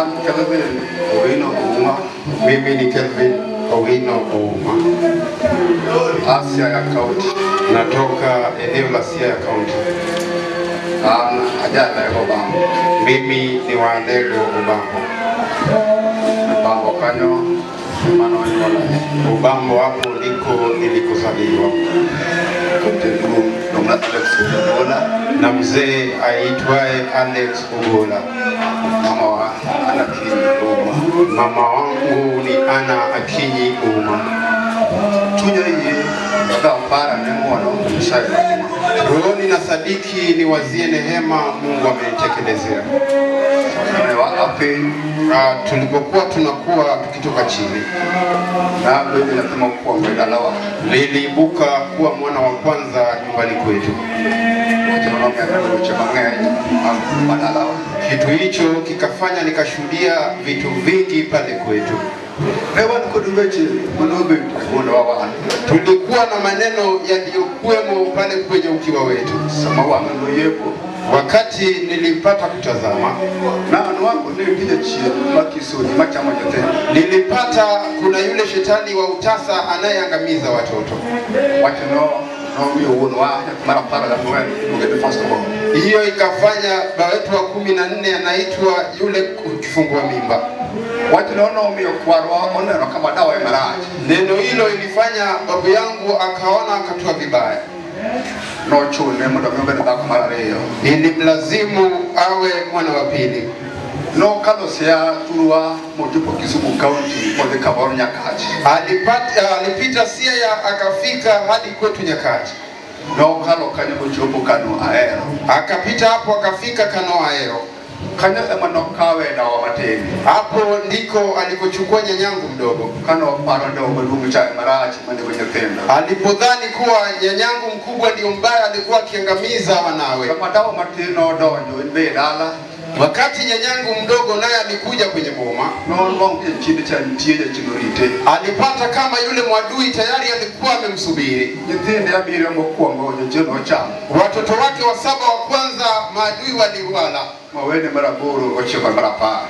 An Kelvin Owino Ouma. Mimi ni Kelvin Owino Ouma. Siaya County. Natoka eneo la Siaya County. An Ajala Obambo. Mimi ni wa Alego Obambo. Obambo kanyo mano nyola. Obambo hapo ndiko nilikozaliwa. Na mzee aitwaye Alex Ogola. Mama wa Anna Akinyi Ouma. Mama wangu ni Anna Akinyi Ouma. Rohoni na sadiki ni wazie nehema Mungu amenitekelezea. Tulipokuwa tunakuwa tukitoka chini, niliibuka kuwa mwana wa kwanza nyumbani kwetu. Kitu hicho kikafanya nikashuhudia vitu vingi pale kwetu. Tulikuwa na maneno yaliyokuwemo pale kwenye ukiwa wetu. Wakati nilipata kutazama, nilipata kuna yule shetani wa utasa anayeangamiza watoto. Hiyo ikafanya baba wetu wa 14 anaitwa yule kifungua mimba. Neno hilo ilifanya babu yangu akaona akatua vibaya. Ilimlazimu awe mwana wa pili. Alipita Siaya akafika hadi kwetu Nyakach. Akapita hapo akafika Kano Ahero. Hapo ndiko alikochukua nyanyangu mdogo. Alipodhani kuwa nyanyangu mkubwa ndio mbaya, alikuwa akiangamiza wanawe. Wakati nyanyangu mdogo naye alikuja kwenye boma, alipata kama yule mwadui tayari alikuwa amemsubiri. Watoto wake wa 7 wa kwanza maadui waliuala.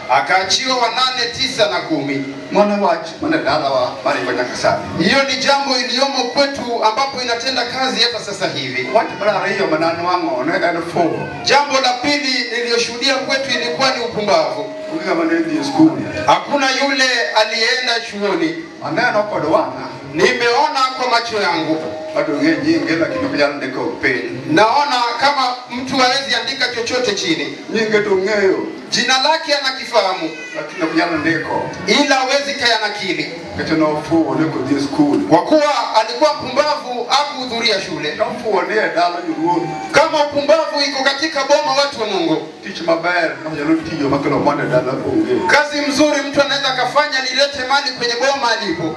Akaachiwa wa 8, 9 na 10. Hiyo ni jambo iliyomo kwetu ambapo inatenda kazi hata sasa hivi. Jambo la pili niliyoshuhudia kwetu ilikuwa ni upumbavu. Hakuna yule aliyeenda chuoni. Nimeona kwa macho yangu. Naona kama mtu hawezi andika chochote chini. Jina lake anakifahamu, ila hawezi kayanakili. Kwa kuwa alikuwa mpumbavu, hakuhudhuria shule. Kama upumbavu iko katika boma, watu wa Mungu, kazi mzuri mtu anaweza kafanya nilete mali kwenye boma alipo.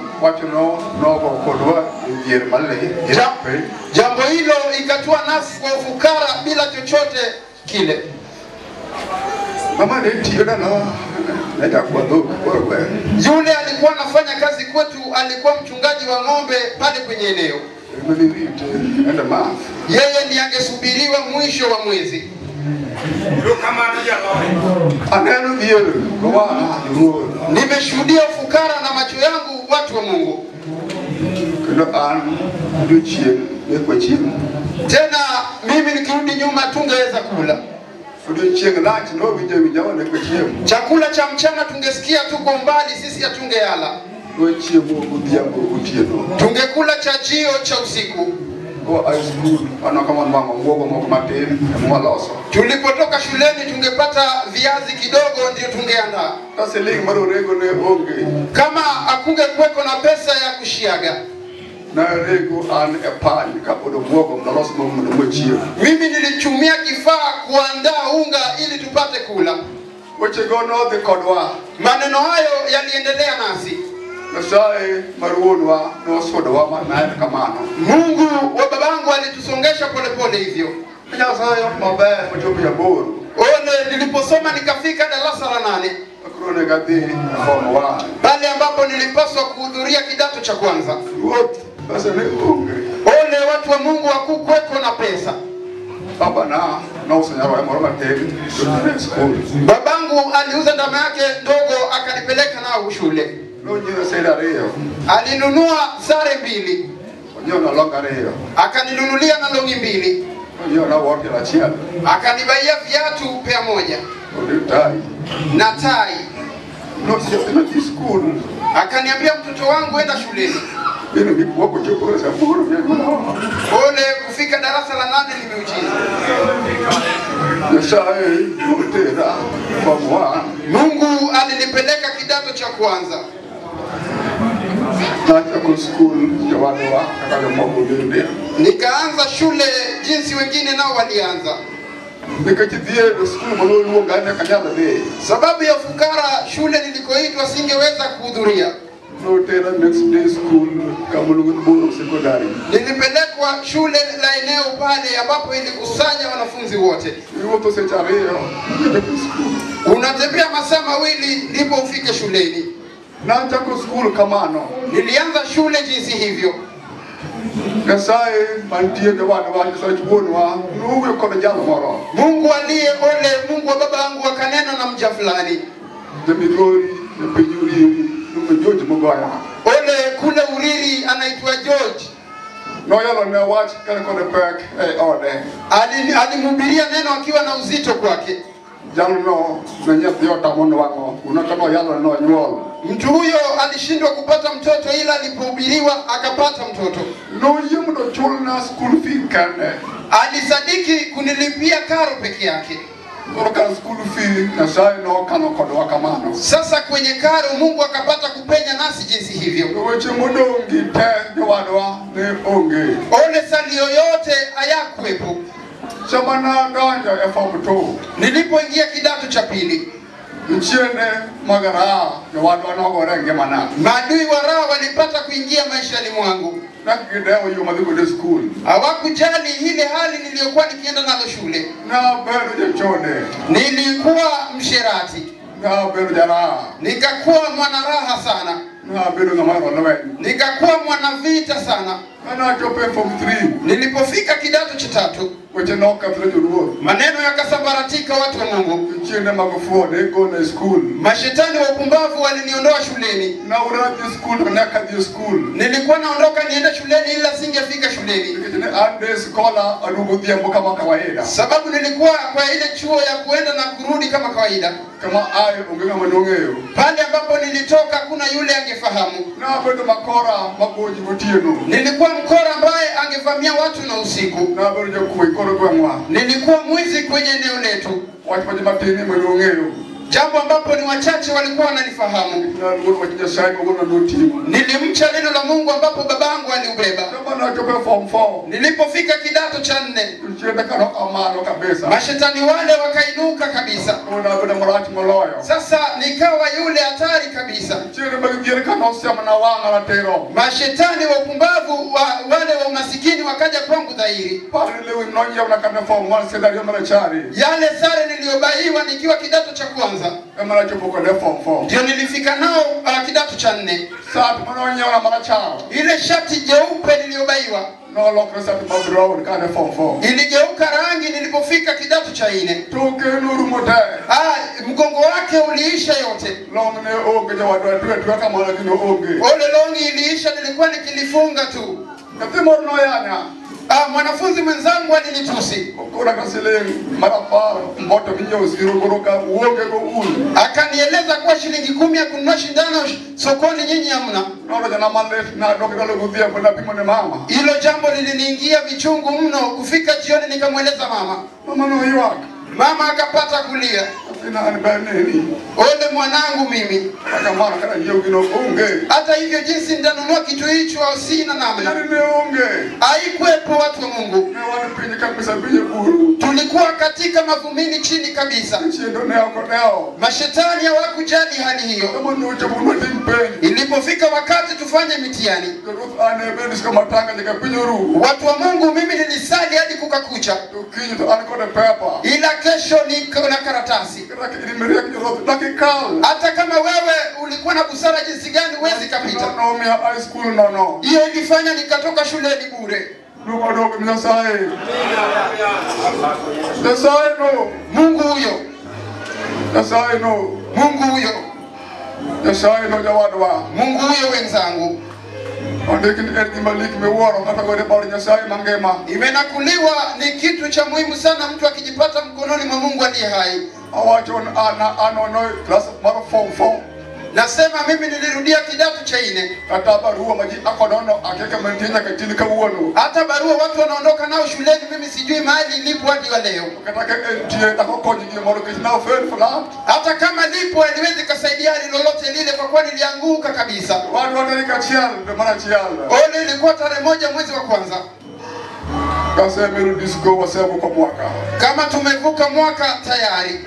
Jambo hilo ikatua nafsi kwa ufukara bila chochote kile. Yule alikuwa anafanya kazi kwetu, alikuwa mchungaji wa ng'ombe pale kwenye eneo. Yeye ndiye angesubiriwa mwisho wa mwezi. Nimeshuhudia ufukara na macho yangu, watu wa Mungu. Tena mimi nikirudi nyuma tungeweza kula chakula cha mchana, tungesikia tuko mbali, sisi hatungeala. Tungekula chajio cha usiku. Tulipotoka shuleni tungepata viazi kidogo ndio tungeandaa. Kama hakungekuweko na pesa ya kushiaga. Mimi nilichumia kifaa kuandaa unga ili tupate kula. Maneno hayo yaliendelea nasi. Mungu wa babangu alitusongesha polepole hivyo. Ole, niliposoma nikafika darasa la 8. Pale ambapo nilipaswa kuhudhuria kidato cha kwanza. Ole, watu wa Mungu hakukuweko na pesa. Baba na nouso nyaroya moro matin to skul. Babangu aliuza ndama yake ndogo akanipeleka nao shule. Nonyiewo sede ariyo. Alinunua sare 2. Onyiewo na long ariyo. Akaninunulia na longi 2. Onyiewo na wuoche achiel. Akanibaia viatu pea 1. Kod tai. Na tai. Nodhi skul. Akaniambia mtoto wangu enda shuleni. Ole kufika darasa la 8 ni miujiza. Nyasaye notera form 1. Mungu alinipeleka kidato cha kwanza. Nachako school jowadwa kaka jomoko bende. Nikaanza shule jinsi wengine nao walianza. Nikech dhier e skul manoluonga ne ok anyal dhi. Sababu ya fukara shule nilikoitwa singeweza kuhudhuria. Notera next day school kama luongo ni Boro Secondary. Nilipelekwa shule la eneo pale ambapo ilikusanya wanafunzi wote. Iwuotho seche ariyo kichopo e skul. Unatembea masaa 2 ndipo ufike shuleni. Nachako skul kamano. Nilianza shule jinsi hivyo. Nyasaye mantie jowadwa Nyasach wuonwa nowuoyo kod jal moro. Mungu aliye ole, Mungu wa baba yangu akanena na mja fulani. Jamigori e piny Uriri luongo George Mugoya. Ole kule Uriri anaitwa George. Noyalo ne wach kane kod pek e ode. Alimhubiria neno akiwa na uzito kwake. Jalno ne nyathi otamo nwang'o kuno to noyalo nonyuol. Mtu huyo alishindwa kupata mtoto ila alipohubiriwa akapata mtoto. Noyie mondo ochulna school fee kende. Alisadiki kunilipia karo peke yake. Koro kar school fee Nyasaye nokano kodwa kamano. Sasa kwenye karo Mungu akapata kupenya nasi jinsi hivyo. Weche modong' gi te jowadwa ne onge. Ole sali yoyote hayakuwepo. Sama nadonjo e form 2. Nilipoingia kidato cha pili. Jochiende mag raha jowadwa nogore e ngimana. Maadui wa raha walipata kuingia maishani mwangu. Ne ok gidewo yo madhi godo e skul. Hawakujali ile hali niliyokuwa nikienda nalo shule. Nabedo jachode. Nilikuwa msherati. Nabedo jaraha. Nikakuwa mwanaraha sana. Nabedo ng'ama ohero lweny. Nikakuwa mwanavita sana. Kanachopo e form 3. Nilipofika kidato cha 3. Weche nokethre joluo. Maneno yakasambaratika watu wa Mungu. Jochiende mag fuwo ne gona e skul. Mashetani wa upumbavu waliniondoa shuleni. Naura dhi e skul to ne ok adhi e skul. Nilikuwa naondoka niende shuleni ila singefika shuleni. Nikech ne an day scholar aduogo odhiambo kama kawaida. Sababu nilikuwa kwa ile chuo ya kuenda na kurudi kama kawaida. Kama aye onge ng'ama nong'eyo. Pale ambapo nilitoka kuna yule angefahamu. Nabedo makora magoji gotieno. Nilikuwa mkora ambaye angevamia watu na usiku. Nabedo jakuo e kor gweng'wa. Nilikuwa mwizi kwenye eneo letu. Wach ma joma tin ema nong'eyo. Jambo ambapo ni wachache walikuwa wananifahamu. Naluoro wach Nyasaye ma wuonwa noting'o. Nilimcha neno la Mungu ambapo babangu aliubeba. Sama nachopo e form 4. Nilipofika kidato cha 4. Jochiende ka nokaw malo kabisa. Mashetani wale wakainuka kabisa. Koro nabedo marach moloyo. Sasa nikawa yule hatari kabisa. Jochiende mag dhier ka nosiemona wang'a ratiro. Mashetani wa upumbavu wale wa umasikini wakaja kwangu dhahiri. Par ni lewni nonyiewna kane form 1 sende ariyo marachari. Yale sare niliyobaiwa nikiwa kidato cha kwanza. Ema nachopo kode form 4. Ndio nilifika nao kidato cha 4. Sati manonyiewna marachar. Ile shati jeupe niliyobaiwa nolokre sati ma brown kane form 4. Iligeuka rangi nilipofika kidato cha 4. Toke norumo te. Mgongo wake uliisha yote. Long ne onge jowadwa twe atweya kamano gino onge. Ole longi iliisha, nilikuwa nikilifunga tu. Nyathi moro noyanya. Mwanafunzi mwenzangu alinitusi. Okona ka siling mar 10 mboto minyiewo siro koro ka uonge go un. Akanieleza kuwa shilingi 10 ya kununua shindano sokoni nyinyi hamna. Nolojona malit nadok dala godhiambo napimo ne mama. Hilo jambo liliniingia vichungu mno. Kufika jioni nikamweleza mama. Mama noywak. Mama akapata kulia. Nyathina an ber neni. Ole mwanangu mimi. Kata kamano kata nyiew gino onge. Hata hivyo jinsi nitanunua kitu hicho au sina namna. Gini ne onge. Haikuwepo watu wa Mungu. Ne wan piny kabisa piny e buru. Tulikuwa katika mavumini chini kabisa. Jochiende ne ok odewo. Mashetani hawakujali hali hiyo. Kama nochopo nwatim penj. Ilipofika wakati tufanye mitihani. Joruoth an e bedo kama tanga nyaka piny oru. Watu wa Mungu, mimi nilisali hadi kukakucha. To kiny to an kod pepa. Ila kesho niko na karatasi. Kata in miriek joruoth dakikal. Hata kama wewe ulikuwa na busara jinsi gani huwezi kapita. Nomiya high school nono. Hiyo ilifanya nikatoka shuleni bure. Nyasaye no. Mungu huyo. Nyasaye no. Mungu huyo. Nyasaye no jawadwa. Mungu huyo wenzangu. Ondik ni en gima lik miwuoro kata gore bor Nyasaye mangima. Imenakuliwa ni kitu cha muhimu sana mtu akijipata mkononi mwa Mungu aliye hai. Awacho ana anono class mar form 4. Nasema mimi nilirudia kidato cha 4. Kata barua maji akonono akeka mantie nyaka chil kawuono. Hata barua watu wanaondoka nao shuleni mimi sijui mahali ilipo hadi wa leo. Kata ka entie akokony gimoro nikech ne fail flat. Hata kama lipo haliwezi kasaidia lolote lile kwa kuwa nilianguka kabisa. Wadwa tarik 1 dwe mar 1. Ole ilikuwa tarehe 1 mwezi wa kwanza. Kasemeru disco wasevuko mwaka. Kama tumevuka mwaka tayari.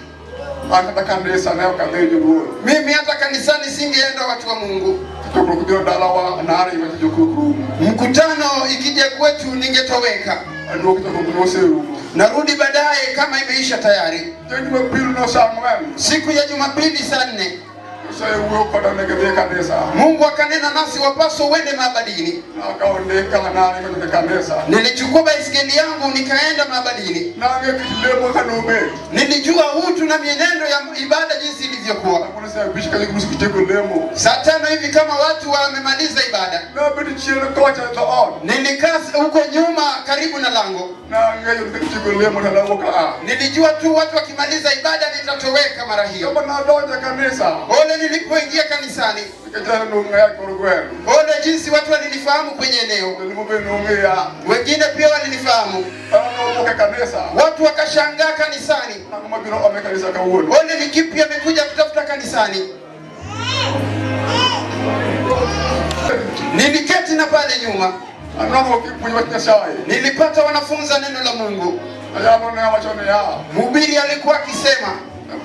Hata kanisa ne ok adhi joluo. Mimi hata kanisani singeenda watu wa Mungu. Chokruok biro dalawa nari ma chokruok rumo. Mkutano ikija kwetu ningetoweka. Aduok chokruok noserumo. Narudi baadaye kama imeisha tayari. Jumapili no saa 4. Siku ya Jumapili saa 4. Nyasaye wuoyo koda ne gidhi e kanisa. Mungu akanena nasi wapaswa uende maabadini. Nakawo ndika nari ma kanisa. Nilichukua baiskeli yangu nikaenda maabadini. Nang'eyo kit lemo kaka nobet. Nilijua utu na mienendo ya ibada jinsi ilivyokuwa. Nakone saa 5 ka gitieko lemo. Saa 5 hivi kama watu wamemaliza ibada. Nabet chien kocha e dhoot. Nilikaa huko nyuma karibu na lango. Nang'eyo ni kitieko lemo to nawuok aa. Nilijua tu watu wakimaliza ibada nitatoweka mara hiyo. Kama nadonjo e kanisa. Ole nilipoingia kanisani. Nikech nong'eya kor gweng'. Ole jinsi watu walinifahamu kwenye eneo. Jolemo be nong'eya. Wengine pia walinifahamu. Dhano nowuok e kanisa. Watu wakashangaa kanisani. Ang'o mabiro ome kanisa kawuono? Ole ni kipi amekuja kutafuta kanisani? Niliketi na pale nyuma. Anwang'o kipuonj wach Nyasaye. Nilipata wanafunza neno la Mungu. Ayalo ne awacho niya. Mhubiri alikuwa akisema,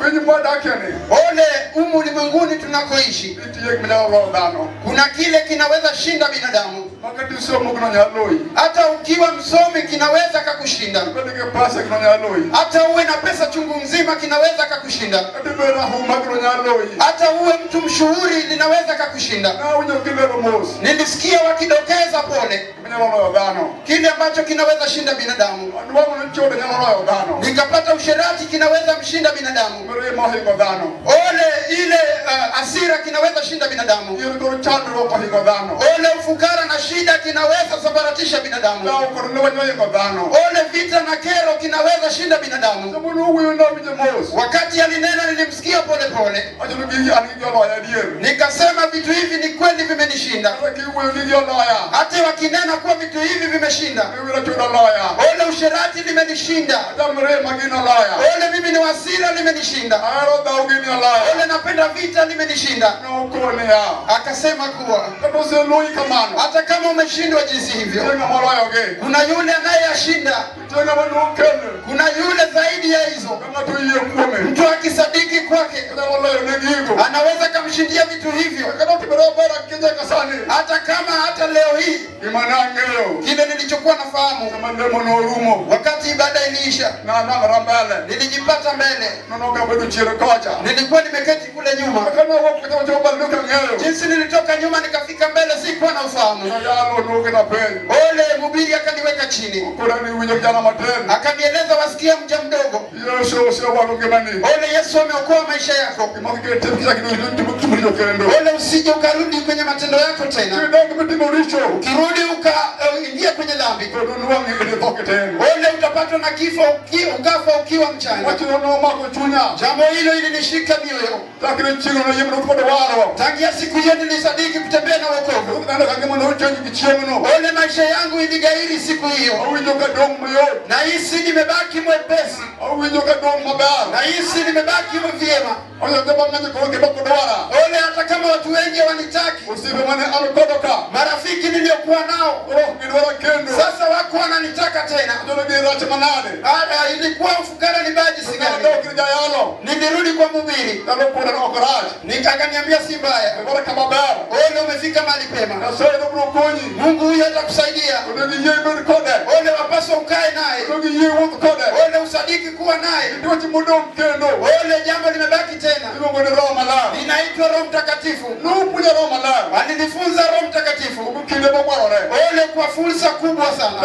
Piny mwadakie ni ole humu ulimwenguni tunakoishi, nitie gima nyalo loyo dhano. kuna kile kinaweza shinda binadamu. Ma kata isomo ok nonyal loyi. Hata ukiwa msomi kinaweza kakushinda. Ibed gi pesa ok nonyal loyi. Hata uwe na pesa chungu mzima kinaweza kakushinda. Kata ibed rahuma ok nonyal loyi. Hata uwe mtu mshuhuri linaweza kakushinda. Nawinjo kilero mos. Nilisikia wakidokeza pole Gima nyalo loyo dhano. kile ambacho kinaweza shinda binadamu. Anwang'o ni chode nyalo loyo dhano. Nikapata usherati kinaweza mshinda binadamu. Mirima ohingo dhano. Ole ile hasira kinaweza shinda binadamu. Dhier kod chandruok ohingo dhano. Ole ufukara na shida kinaweza sambaratisha binadamu. Dhawo kod lweny ohingo dhano. Ole vita na kero kinaweza shinda binadamu. Sama nowuoyo nawinjo mos. Wakati alinena nilimsikia pole pole. Awacho ni gigi an gigi oloya adier. Nikasema vitu hivi ni kweli vimenishinda. Kata kiwuoyo gigi oloya. Hata wakinena kuwa vitu hivi vimeshinda. Miwiro chode oloya. Ole usherati limenishinda. Kata mirima gini oloya. Ole mimi ni hasira limenishinda. Ahero dhawo gini oloya. Ole napenda vita limenishinda. Nokoniya. Akasema kuwa Kata oseloyi kamano. hata kama umeshindwa jinsi hivyo, Nitie ng'ama oloyogi. kuna yule anayeyashinda, Nitie ng'ama nokelo. kuna yule zaidi ya hizo. Ka ng'ato oyie kuome. Mtu akisadiki kwake Onyalo loyo ne gigo. anaweza kamshindia vitu hivyo, Kata otimore maber akinyi ka sani. hata kama hata leo hii Gima nang'eyo. kile nilichokuwa nafahamu. Sama lemo norumo. Wakati ibada iliisha, Nanang'ora mbele. nilijipata mbele, Nono kabedo chien kocha. nilikuwa nimeketi kule nyuma. Kaka nawuok kata wachopo malo kang'eyo. Jinsi nilitoka nyuma nikafika mbele, sikuwa na ufahamu. Ayalo noketa piny. Ole mhubiri akaniweka chini, Koro ni winjo kijana matin. akanieleza, wasikia mja mdogo, Yesu osewaro ngimani. ole Yesu ameokoa maisha yako, Gima kik itim kichak itimo richo kendo. ole usije ukarudi kwenye matendo yako tena. Kidok mitimo richo. Ukirudi ukaingia kwenye dhambi, To nonwang'i idhi tho kitin. ole utapatwa na kifo ukafa ukiwa mchanga. Wachno nomako chunya. Jambo hilo ilinishika mioyo. Chakre chieng'no noyie mondo kod warruok. Tangia siku hiyo nilisadiki kutembea na wokovu. Neno ka ngima nochenj gi chieng'no. Ole maisha yangu iligairi siku hiyo. Awinjo kadong' mayot. Nahisi nimebaki mwepesi, Awinjo kadong' maber. nahisi nimebaki vyema. Oyo joma ng'eny koro gima ok dwara. Ole hata kama watu wengi hawanitaki, Osiepe mane an godo ka. marafiki niliyokuwa nao Koro ok gidwara kendo. sasa wako wananitaka tena. Jolo gi rach manade. Ada ilikuwa ufukara ni baji sigani. Nadok ir jayalo. Nilirudi kwa mhubiri. Nikakaniambia si mbaya. Ole umefika mahali pema. Mungu huyu atakusaidia. Ole wapaswa ukae naye. Ole usadiki kuwa naye. Ole jambo limebaki tena. Linaitwa Roho Mtakatifu. Alinifunza Roho Mtakatifu. Ole kwa fursa kubwa sana.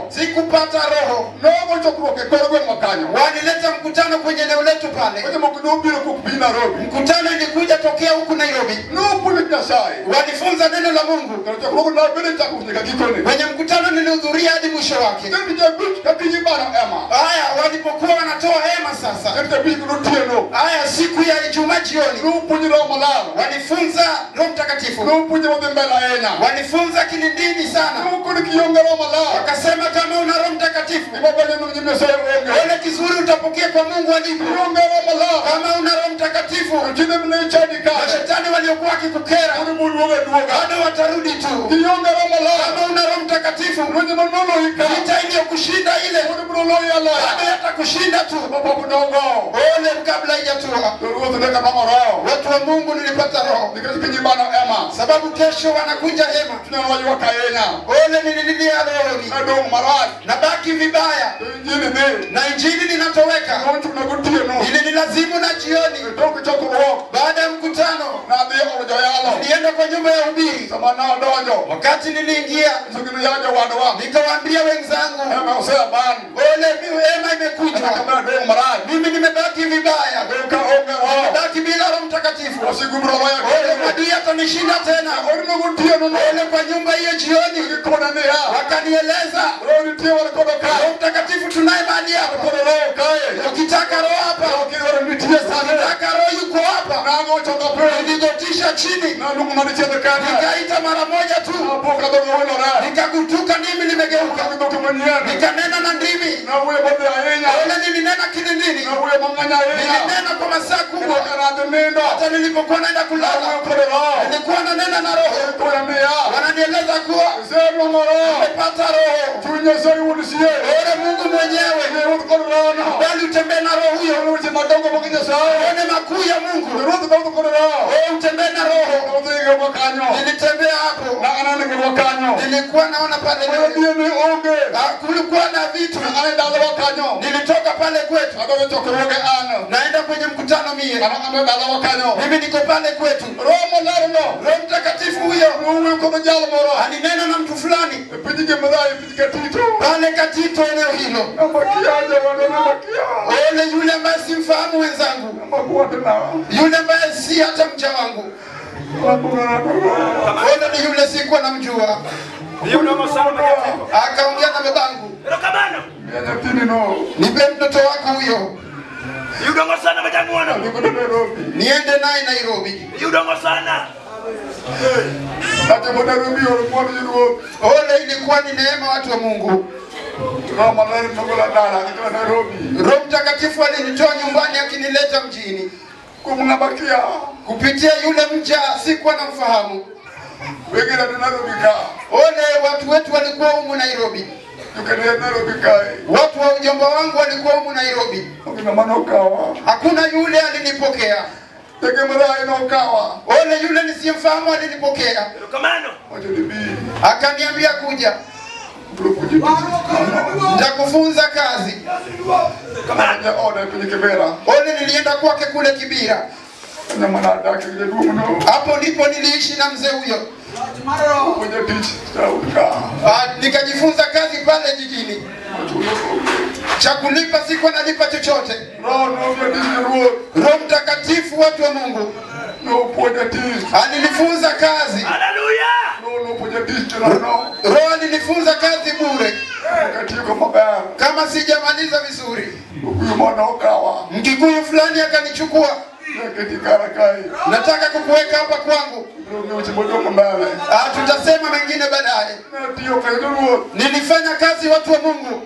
Sikupata roho. Walileta mkutano kwenye eneo letu pale. Mkutano ilikuja tokea huku Nairobi. Walifunza neno la Mungu. Kwenye mkutano nilihudhuria hadi mwisho wake. Haya walipokuwa wanatoa hema sasa. Haya siku ya Ijumaa jioni walifunza Roho Mtakatifu. Walifunza kilindini sana. Wakasema kama una Roho Mtakatifu, ole kizuri utapokea kwa Mungu alipo. Kama una Roho Mtakatifu, mashetani waliokuwa wakikukera bado watarudi tu. Kama una Roho Mtakatifu, vita iliyokushinda ile bado yatakushinda tu. Ole kabla haijatua. Watu wa Mungu, nilipata roho sababu kesho wanakuja hema. Ole nilililia rohoni, nabaki vibaya na injili linatoweka. Ili nilazimu na jioni baada ya mkutano nilienda kwa nyumba ya hubiri. Wakati niliingia nikawaambia wenzangu, ole hema imekuja, mimi nimebaki vibaya, nimebaki bila Roho Mtakatifu. Ole adui atanishinda tena. Ole kwa nyumba hiyo jioni wakanieleza Roho Mtakatifu tunaye mahali hapa. Ukitaka roho hapa, ukitaka roho yuko hapa. Niligotisha chini, nikaita mara moja tu, nikagutuka ndimi limegeuka, nikanena na ndimi. Ole nilinena kilindini, nilinena kwa masaa kubwa. Hata nilipokuwa naenda kulala nilikuwa nanena na roho. Wananieleza kuwa nimepata roho. Ole Mungu mwenyewe, bali utembee na roho huyo, uone makuu ya Mungu. Utembee na roho. Nilitembea hapo, nilikuwa naona pale kulikuwa na vitu. Nilitoka pale kwetu naenda kwenye mkutano mie. Mimi niko pale kwetu. Roho Mtakatifu huyo alinena na mtu fulani pale Katito eneo hilo. Ole yule ambaye simfahamu wenzangu, yule ambaye si hata mcha wangu, ole ni yule sikuwa namjua. Akaongea na babangu, nipe mtoto wako huyo niende naye Nairobi. Ole ilikuwa ni neema, watu wa Mungu. Roho Mtakatifu alinitoa nyumbani akinileta mjini kupitia yule mja sikuwa namfahamu. Ole watu wetu walikuwa humu Nairobi. Watu wa ujomba wangu walikuwa humu Nairobi. Hakuna yule alinipokea. Ole yule nisiyemfahamu alinipokea. Akaniambia kuja, nitakufunza kazi. Ole nilienda kwake kule Kibira. Hapo ndipo niliishi na mzee huyo. Nikajifunza kazi pale jijini. Cha kulipa sikuwa nalipa chochote. Roho Mtakatifu, watu wa Mungu, alinifunza kazi. Roho alinifunza kazi bure. Kama sijamaliza vizuri, Mkikuyu fulani akanichukua. Nataka kukuweka hapa kwangu. Tutasema mengine baadaye. Nilifanya kazi, watu wa Mungu.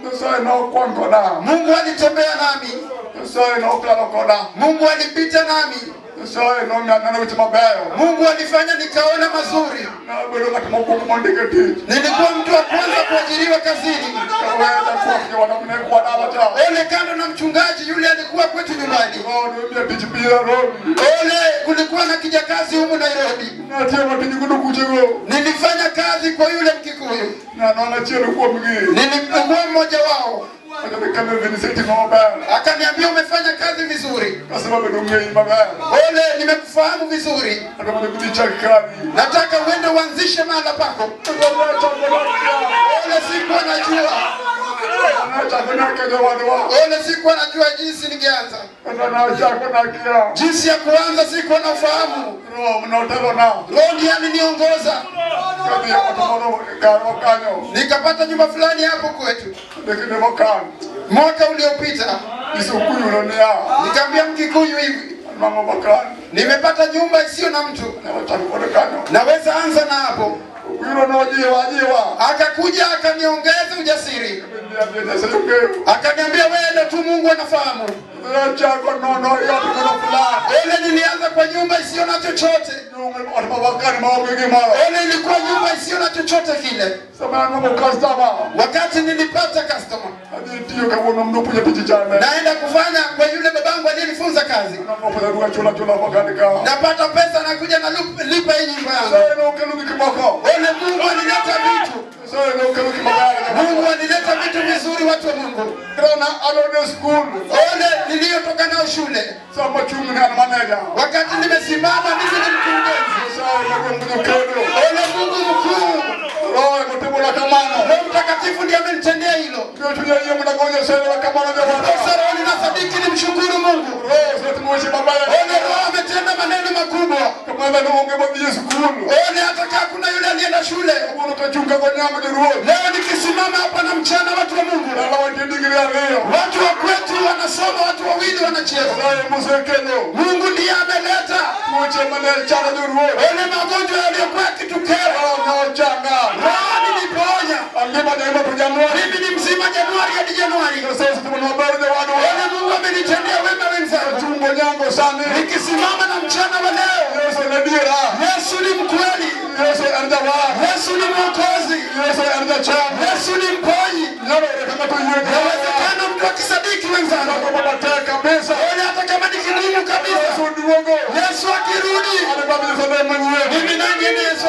Mungu alitembea nami. Mungu alipita nami. Mungu alifanya nikaona mazuri. Nilikuwa mtu wa kwanza kuajiriwa kazini. Ole kando na mchungaji yule alikuwa kwetu nyumbani. Ole kulikuwa na kijakazi humu Nairobi. Nilifanya kazi kwa yule Mkikuyu. Nilikuwa mmoja wao. Akaniambia umefanya kazi vizuri. Ole nimekufahamu vizuri. Nataka uende uanzishe mahala pako. Ole sikuwa najua. Ole sikuwa najua jinsi ningeanza. Jinsi ya kuanza sikuwa na ufahamu. Roho ndiye aliniongoza. Nikapata nyumba fulani hapo kwetu. Mwaka uliopita nikaambia Mkikuyu hivi, nimepata nyumba isiyo na mtu, naweza anza na hapo. Akakuja akaniongeza ujasiri. Akaniambia wewe tu Mungu anafahamu. Ole nilianza kwa nyumba isiyo na chochote. Ole ilikuwa nyumba isiyo na chochote kile. Wakati nilipata customer, naenda kufanya kwa yule babangu aliyenifunza kazi. Napata pesa nakuja na lipa hii nyumba yangu. Ole Mungu alileta vitu. Mungu alileta vitu vizuri watu wa Mungu. Ole niliyotoka nao shule. Wakati nimesimama mimi ni mkurugenzi. Ole Mungu mkuu. Roho Mtakatifu ndiye amenitendea hilo. Sasa ninasadiki nimshukuru Mungu. Ole Roho ametenda maneno makubwa. Ole hata kama kuna yule alienda shule. Leo nikisimama hapa na mchana watu wa Mungu. Watu wa kwetu wanasoma, watu wawili wanacheza. Mungu ndiye ameleta. Ole magonjwa yaliyokuwa yakitukera, Roho aliniponya. Mimi ni mzima Januari hadi Januari. Ole Mungu amenitendea wema wenzangu. Nikisimama na mchana wa leo, Yesu ni mkweli. Yesu ni Mwokozi. Yesu ni mponyi. Inawezekana mtu akisadiki wenzangu. Ole hata kama ni kigumu kabisa, Yesu akirudi, mimi nanyi ni Yesu.